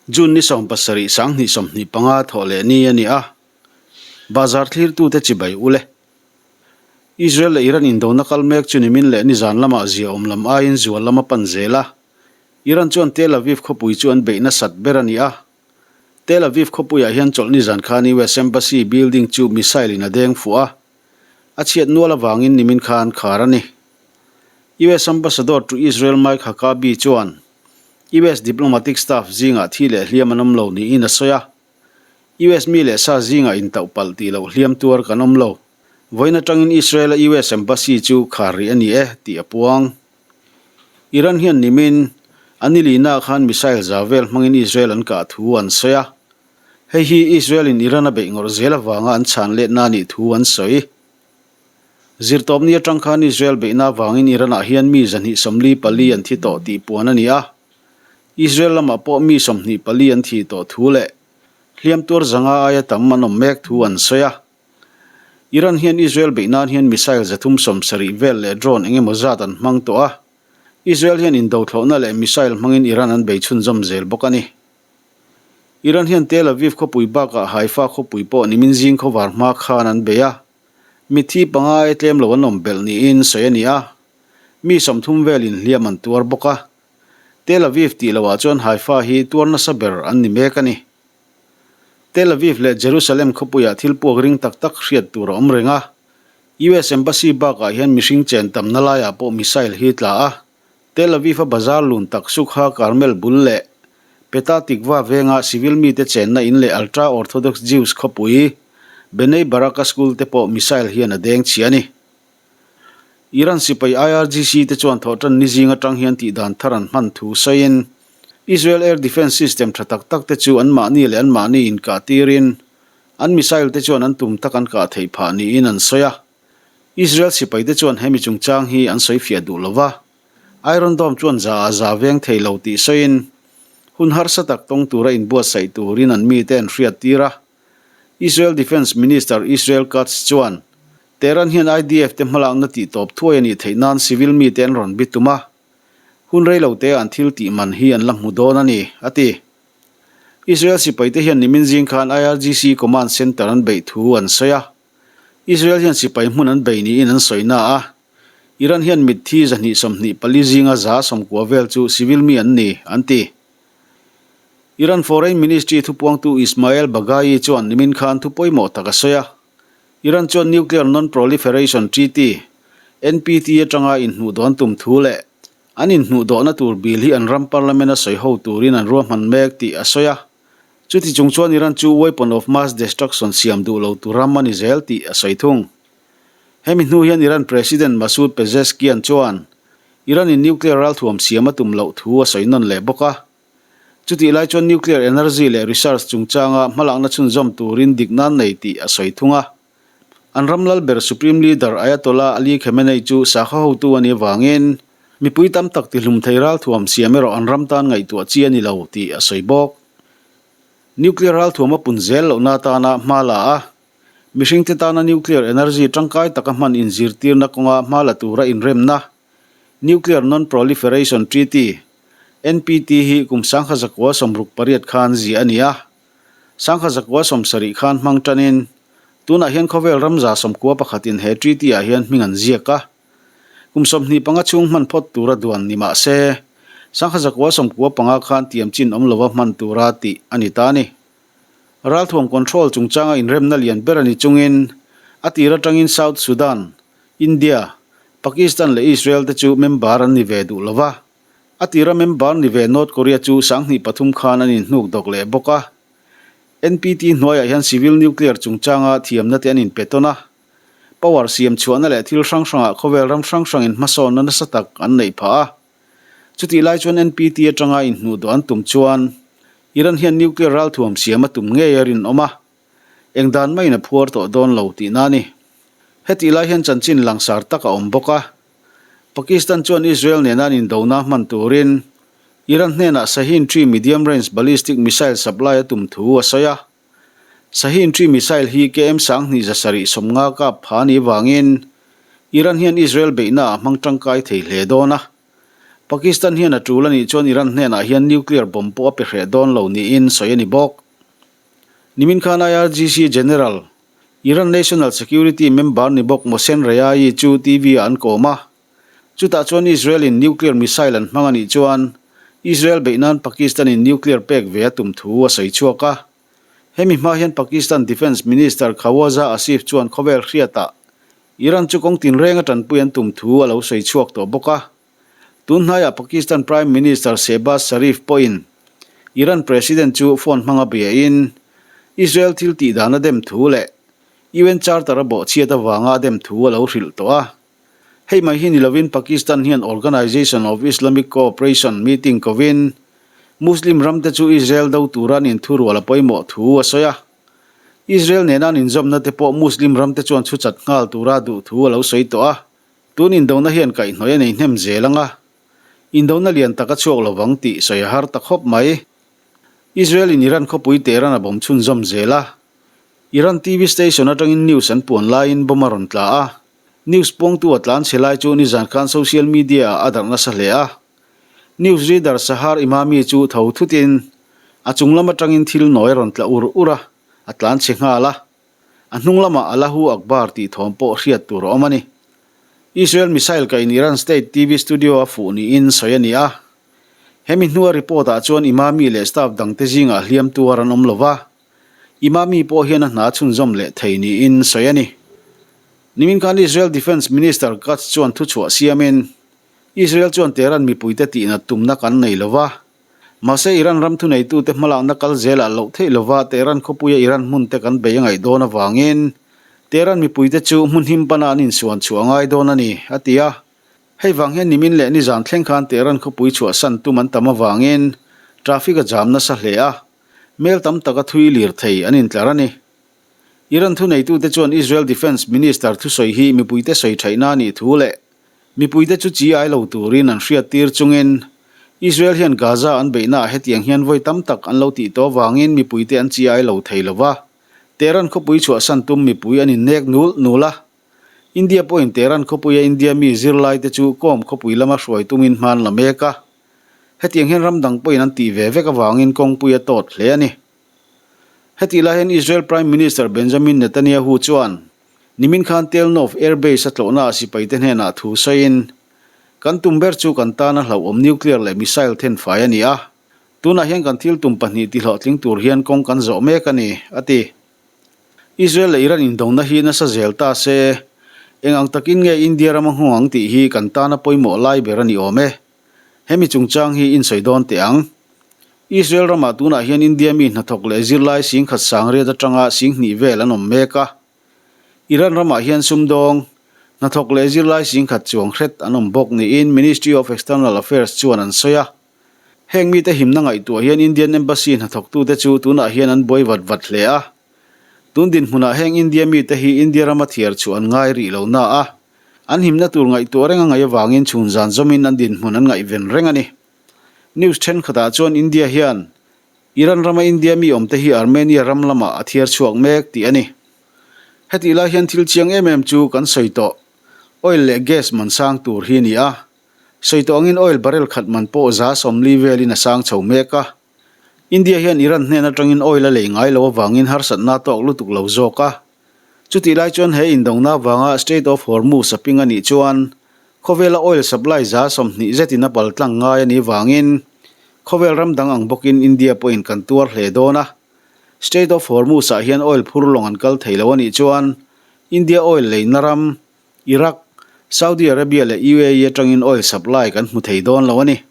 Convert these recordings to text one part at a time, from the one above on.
June ni 17 2025 thawh leh ni a ni a, Bazar thlirtute chibai u le. Israel leh Iran indona kal mek chu nimin leh nizan lamah ziaawm lam aiin zual lam a pan zel a, Iran chuan Tel Aviv khawpui chu an beih nasat ber a ni a. Tel Aviv khawpuiah hian chawlh nizan khan US Embassy building chu missile in a deng fuh a, a chhiat nual avangin nimin khan khar a ni. US Ambassador to Israel Mike Huckabee chuan US diplomatic staff zingah thi leh hliam an awm lo niin a sawi a, US mi leh sa zingah intauh palh tih loh hliam tuar kan awm lo. Vawiin atangin Israel-a US Embassy chu khar rih a ni e tih a puang. Iran hian nimin a nilihnaah khan missile za vel hmangin Israel an kah thu an sawi a. Hei hi Israel-in Iran a beih ngawrh zel avanga an chhan letna a nih thu an sawi. Zirtawpni atang khan Israel beihna avangin Iran-ah hian mi 244 an thi tawh tih puan a ni a. Israel lamah pawh mi 24 an thih tawh thu leh hliam tuar zanga aia tam an awm mek thu an sawi a. Iran hian Israel beih nan hian missile 370 vel leh drone eng emaw zat an hmang tawh a. Israel hian indothlawhna leh missile hmangin Iran an bei chhunzawm zel bawk a ni. Iran hian Tel Aviv khawpui bakah Haifa khawpui pawh nimin zing khawvar hma khan an bei a. Mitthi panga aia tlem lo an awm belh niin sawi a ni a. Mi 30 velin hliam an tuar bawk a. Tel Aviv tih loah chuan Haifa hi tuar nasa ber an ni mek a ni. Tel Aviv leh Jerusalem khawpuiah thil puak ring tak tak hriat tur a awm reng a. US Embassy bakah hian mihring chen tamna laiah pawh missile hi tla a. Tel Aviv-a bazar lun tak Sukha Carmel bul leh Petah Tikva venga civil mite chenna in leh ultra-Orthodox Jews khawpui Bnei Barak-a school te pawh missile hian a deng chhia a ni. Iran sipai IRGC te chuan thawhtan ni zing atang hian tihdan thar an hman thu sawiin Israel air defence system tha tak tak te chu anmahni leh anmahni inkah tirin an missile te chuan an tum tak an kah theih phah niin an sawi a. Israel sipai te chuan hemi chungchang hi an sawi fiah duh lo va, Iron Dome chuan za ah za veng thei lo tih sawiin hun harsa tak tawng tura inbuatsaih turin an mite an hriat tir a. Israel Defence Minister Israel Katz chuan Tehran hian IDF te hmalakna tih tawp thuai a nih theih nan civil mite an rawn bitum a, hun rei lo te an thil tih man hi an la hmu dawn a ni, a ti. Israel sipai te hian nimin zing khan IRGC command center an beih thu an sawi a. Israel hian sipai hmun an bei niin an sawi na a, Iran hian mitthi 224 zinga 190 vel chu civil mi an ni, an ti. Iran Foreign Ministry thupuangtu Ismail Baghaei chuan nimin khan thu pawimawh tak a sawi a, Iran chuan Nuclear Non-Proliferation Treaty, NPT, atanga inhnuh dawn tum thu leh an inhnuh dawhna tur bill hi an ram parliament a sawi ho turin an ruahman mek tih a sawi a. Chuti chung chuan Iran chu weapon of mass destruction siam duh lo tu ram a ni zel tih a sawi thung. Hemi hnu hian Iran President Masoud Pezeshkian chuan Iran-in nuclear ralthuam siam a tum loh thu a sawi nawn leh bawk a. Chutih lai chuan nuclear energy leh research chungchanga hmalakna chhunzawm turin dik nan nei tih a sawi thung a. An ram lal ber Supreme Leader Ayatollah Ali Khamenei chu sakhaw hotu a nih avangin mipui tam tak tihlum thei ralthuam siam erawh an ram tan ngaihtuah chi a ni lo tih a sawi bawk. Nuclear ralthuam a pun zel lohna atana hma la a, mihringte tana nuclear energy tangkai taka hman inzirtirna kawnga hma la tura inremna, Nuclear Non-Proliferation Treaty, NPT, hi kum 1968 khan ziah a ni a. 1970 khan hmang tanin, tunah hian khawvel ram 91 in he treaty-ah hian hming an ziak a. Kum 25 chhung hman phawt tura duan ni mah se, 1995 khan tiam chin awm lova hman tura tih a ni ta a ni. Ralthuam control chungchanga inremna lian ber a ni chungin, a tir atangin South Sudan, India, Pakistan leh Israel te chu member an ni ve duh lo va. A tira member ni ve North Korea chu 2003 khan an inhnuk dawk leh bawk a. NPT hnuaiah hian civil nuclear chungchanga thiamna te an inpe tawn a. Power siam chhuahna leh thil hrang hrangah khawvel ram hrang hrangin hmasawnna nasa tak an neih phah a. Chutih lai chuan NPT atanga inhnuh dawh an tum chuan Iran hian nuclear ralthuam siam a tum ngei a rinawm a. Eng dan maiin a phuar tawh dawn lo tihna a ni. Hetih lai hian chanchin langsar tak a awm bawk a. Pakistan chuan Israel nena an indona hman turin Iran hnenah Shaheen 3 medium range ballistic missile supply a tum thu a sawi a. Shaheen 3 missile hi KM 2750 kap pha a nih vangin Iran hian Israel beihna ah hmang tangkai thei hle dawn a. Pakistan hian a tul a nih chuan Iran hnenah hian nuclear bomb pawh a pe hreh dawn lo niin sawi a ni bawk. Nimin khan IRGC General, Iran National Security member ni bawk Mohsen Rezaei chu TV-ah an kawm a. Chutah chuan Israel-in nuclear missile an hmang a nih chuan Israel beih nan Pakistan-in nuclear pek ve a tum thu a sawi chhuak a. Hemi hma hian Pakistan Defence Minister Khawaja Asif chuan khawvel hriatah Iran chu kawng tinreng a tanpui an tum thu a lo sawi chhuak tawh bawk a. Tun hnaiah Pakistan Prime Minister Shehbaz Sharif pawhin Iran President chu phone hmanga biain Israel thil tih dan a dem thu leh UN Charter a bawhchhiat avanga a dem thu a lo hrilh tawh a. Hei mai hi ni lovin Pakistan hian Organization of Islamic Cooperation meeting kovin Muslim ramte chu Israel do tura an inthurual a pawimawh thu a sawi a. Israel nena an inzawmna te pawh Muslim ramte chuan chhuchat nghal tura duh thu a lo sawi tawh a. Tun indona hian kaihhnawih a nei hnem zel ang a, indona lian tak a chhuak lo vang tih sawi a har ta khawp mai. Israel in Iran khawpui Tehran a bawm chhunzawm zel a. Iran TV station atangin news an puan laiin bomb a rawn tla a. News puangtu a tlan chhe lai chu nizan khan social media ah a darh nasa hle a. News reader Sahar Emami chu tho thutin a chung lam atangin thil nawi a rawn tla ur ur a, a tlan chhe nghal a. A hnung lamah Allahu Akbar tih thawm pawh hriat tur a awm a ni. Israel missile kain Iran state TV studio a fuh niin sawi a ni a. Hemi hnua report ah chuan Imami leh staff dangte zingah hliam tuar an awm lo va, Imami pawh hian a hna chhunzawm leh thei niin sawi a ni. Nimin khan Israel Defence Minister Katz chuan thuchhuah siamin, Israel chuan Tehran mipuite tihnat tumna kan nei lo va, Mahse, Iran ram thuneitute hmalakna kal zelah loh theih lova Tehran khawpuia Iran hmunte kan bei a ngaih dawn avangin Tehran mipuite chu hmun him pana an insuan chhuah a ngai dawn a ni, a ti a. Hei vang hian nimin leh nizan thleng khan Tehran khawpui chhuahsan tum an tam avangin traffic a jam nasa hle a, mel tam taka thui lirthei an intlar a ni. Iran thuneitute chuan Israel Defence Minister thusawi hi mipuite sawi thaihna a nih thu leh Mipuite chu chi ai lo turin an hriattir chungin Israel hian Gaza an beihnaah hetiang hian vawi tam tak an lo tih tawh avangin mipuite an chi ai lo thei lo va. Tehran khawpui chhuahsan tum mipui an innek nul nul a. India pawhin Tehran khawpuia India mi zirlaite chu Qom khawpui lama hruai tumin hman la mek a. Hetiang hian ram dang pawhin an tih ve vek avangin kawngpui a tawt hle a ni. Hetih lai hian Israel Prime Minister Benjamin Netanyahu chuan Nimin khan Tel Nov Air Base a tlawhnaah sipaite hnenah thu sawiin, Kan tum ber chu kan tana hlauhawm nuclear leh missile thenfai a ni a, tunah hian kan thil tum pahnih tihlawhtling tur hian kawng kan zawh mek a ni, a ti. Israel leh Iran indona hi nasa zel ta se, eng ang takin nge India ram a nghawng ang tih hi kan tana pawimawh lai ber a ni awm e. Hemi chungchang hi insawi dawn teh ang. Israel ramah tunah hian India mi hnathawk leh zirlai singkhat sangriat atanga singhnih vel an awm mek a. Iran ramah hian sumdawng, hnathawk leh zirlai singkhat chuang hret an awm bawk niin Ministry of External Affairs chuan an sawi a. Heng mite himna ngaihtuah hian Indian Embassy hnathawktute chu tunah hian an buai vat vat hle a. Tun dinhmunah heng India mite hi India rama thiar chhuah an ngai rih lo na a, an himna tur ngaihtuah reng a ngaih avangin chhun zan zawmin an dinhmun an ngaihven reng a ni. News thenkhatah chuan India hian Iran rama India mi awmte hi Armenia ram lamah a thiar chhuak mek tih a ni. Hetih lai hian thil chiang em em chu kan sawi tawh, oil leh gas man sang tur hi a ni a. Sawi tawh angin oil barrel khat man pawh 40 velin a sang chho mek a. India hian Iran hnen atangin oil a lei ngai lo avangin harsatna a tawk lutuk lo zawk a. Chutih lai chuan he indona avanga Strait of Hormuz a ping a nih chuan khawvela oil supply 20 zetin a pal tlang ngai a nih vangin khawvel ram dang ang bawkin India pawhin kan tuar hle dawn a. Strait of Hormuz ah hian oil phur lawng an kal thei lo a nih chuan India oil leina ram Iraq, Saudi Arabia leh UAE atangin oil supply kan hmu thei dawn lo a ni.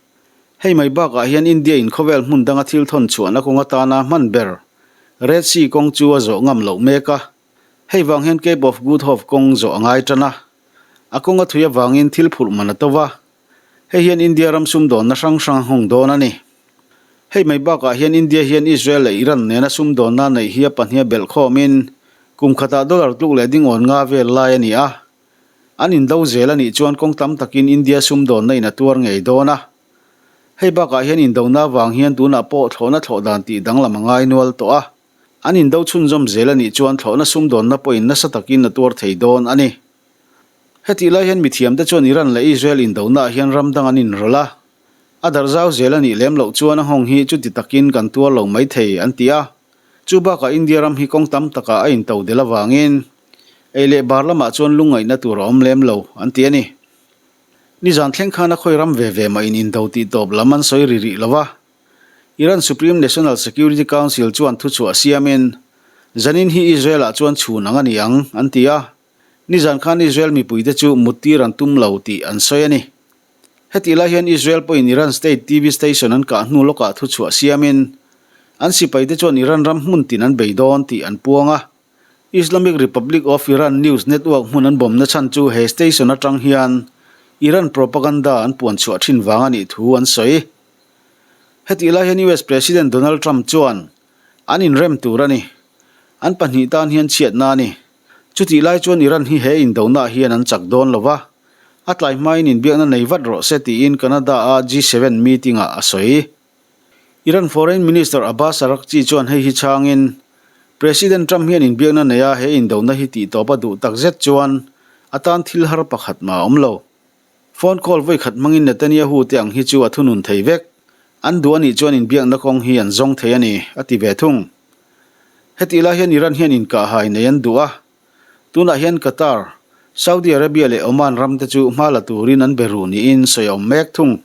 Hei mai bakah hian India in khawvel hmun danga thil thawn chhuahna kawng atana hman ber Red Sea kawng chu a zawh ngam loh mek a. Hei vang hian Cape of Good Hope kawng zawh a ngai tan a. A kawng a thui avangin thil phurh man a to va. Hei hian India ram sumdawnna hrang hrang a nghawng dawn a ni. Hei mai bakah hian India hian Israel leh Iran nena sumdawnna neih hi a pahniha belh khawmin kum khatah dollar tluk leh dingawn nga vel lai a ni a. An indo zel a nih chuan kawng tam takin India sumdawnna in a tuar ngei dawn a. Hei bakah hian indona avang hian tunah pawh thlawhna thlawh dan tih danglam a ngai nual tawh a. An indo chhunzawm zel a nih chuan thlawhna sumdawnna pawhin nasa takin a tuar thei dawn a ni. Hetih lai hian mithiamte chuan Iran leh Israel indonaah hian ram dang an inrawlh a. A darh zau zel a nih lem loh chuan a nghawng hi chuti takin kan tuar lo mai thei, an ti a. Chu bakah India ram hi kawng tam takah a into del avangin ei leh bar lamah chuan lungngaihna tur a awm lem lo, an ti a ni. Nizan thleng khan a khawi ram ve ve mah in indo tih tawp lam an sawi ri rih lo va. Iran Supreme National Security Council chuan thuchhuah siamin, Zanin hi Israel-ah chuan chhun ang a ni ang, an ti a. Nizan khan Israel mipuite chu muttir an tum lo tih an sawi a ni. Hetih lai hian Israel pawhin Iran state TV station an kah hnu lawkah thuchhuah siamin, an sipaite chuan Iran ram hmun tin an bei dawn tih an puang a. Islamic Republic of Iran news network hmun an bawmna chhan chu he station atang hian Iran propaganda an puan chhuah thin vang a nih thu an sawi. Hetih lai hian US President Donald Trump chuan an inrem tur a ni. An pahnih tan hian chhiatna a ni. Chutih lai chuan Iran hi he indonaah hian an chak dawn lo va, a tlai hmain inbiakna nei vat rawh se tiin Canada-a G7 meeting-ah a sawi. Iran Foreign Minister Abbas Araghchi chuan hei hi chhangin, President Trump hian inbiakna nei a he indona hi tihtawp a duh takzet chuan a tan thil har pakhat mah a awm lo. Phone call vawikhat hmangin Netanyahu te ang hi chu a thunun thei vek. An duh a nih chuan inbiakna kawng hi an zawng thei a ni, a ti ve thung. Hetih lai hian Iran hian inkahhai nei an duh a. Tunah hian Qatar, Saudi Arabia leh Oman ram te chu hma la turin an be ru niin sawi a awm mek thung.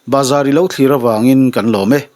Bazar i lo thlir avangin kan lawm e.